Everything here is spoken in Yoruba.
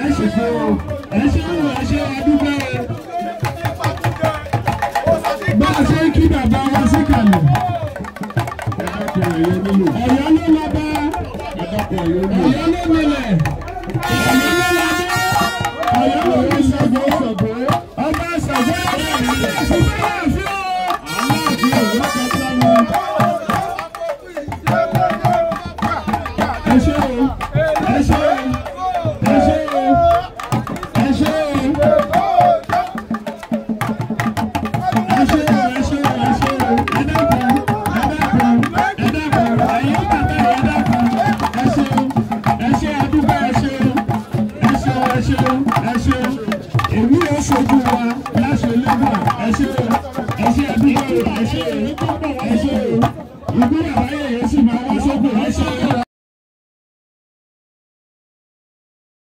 Ẹ ṣé o, ẹ ṣé o, ẹ ṣé adúgbò. nílẹ̀, Ọ̀yọ́ ló ládé, Ọ̀yọ́ ló ní Ṣàngó, ọba Ṣàngó kábíyèsí fẹ́ràn o. Aláàfin Ọ̀yọ́ kẹta ni. Ẹ ṣé o, ẹ ṣé o, ẹ ṣé o, ẹ ṣé o. Ẹ ṣé o, ẹ ṣé o, ẹ ṣé o. Ẹ dákun, ẹ dákun, ẹ dákun. Ẹ̀yin bàbá ẹ dákun. Ẹ ṣé o, ẹ ṣé àdúgbò, ẹ ṣé o, ẹ ṣé o, ẹ ṣé o, ẹ ṣé o. Èmi ò ṣojú wa.